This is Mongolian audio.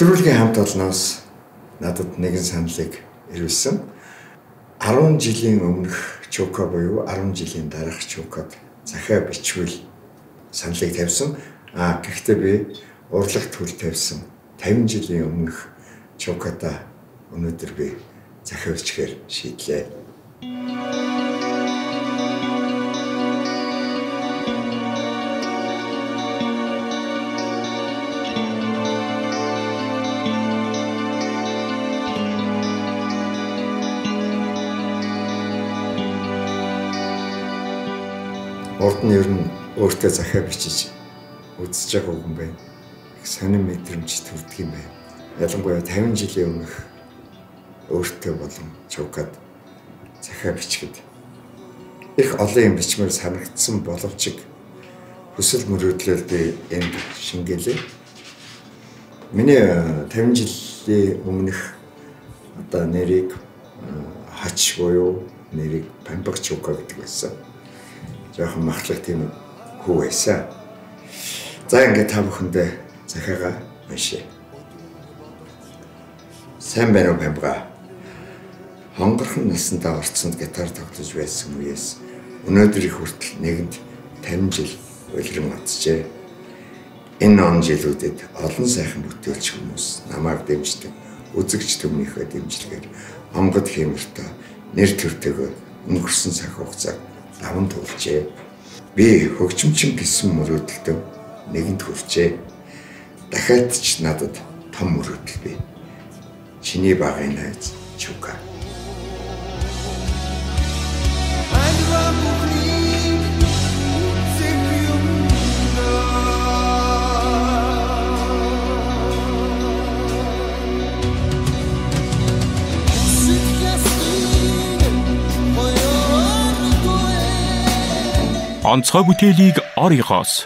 Нэвтрүүлгийн хамт олноос надад нэгэн саналыг ирүүлсэн. 10 жилийн өмнөх Чука буюу 10 жилийн дараах Чукад захиа бичвэл саналыг тавьсан. Гэхдээ би урлаг төл тавьсан 50 жилийн өмнөх Чукада өнөөдөр би захиа бичгээр шийдлээ. Урд нь ер нь өөртөө захиа бичиж үзэж байгаа юм байна. Их сонин мэдрэмж төрдөг юм байна. Ялангуяа 50 жилийн өмнөх өөртөө болон Чукад захиа бичгэд их олон юм бичмээр санагдсан боловч хүсэл мөрөөдлөөр би энд шингээлээ. Миний 50 жилийн өмнөх одоо нэрийг Хач буюу нэрийг Памбаг Чука гэдэг байсан. Жохон махлах тийм хүү байсан. За ингээд та бүхэндээ захиагаа уншъя. Сайн байна уу Памбага? Хонгорхон насандаа орцсонд гитар тоглож байсан үеэс өнөөдрийн хүртэл нэгэнд 50 жил улиран оцжээ. Энэ он жилүүдэд олон сайхан бүтээлч хүмүүс намайг дэмждэг, үзэгч түмнийхээ дэмжлэгээр онгод хиймэртээ нэр төртэйгөө өнгөрсөн цаг хугацааг даван туулжээ. Би хөгжимчин гэсэн мөрөөдөлтөө нэгэнд хүрчээ. Дахиад ч надад том мөрөөдөл бий. Чиний багын найз Чука. Онцгой бүтээлийг Оригоос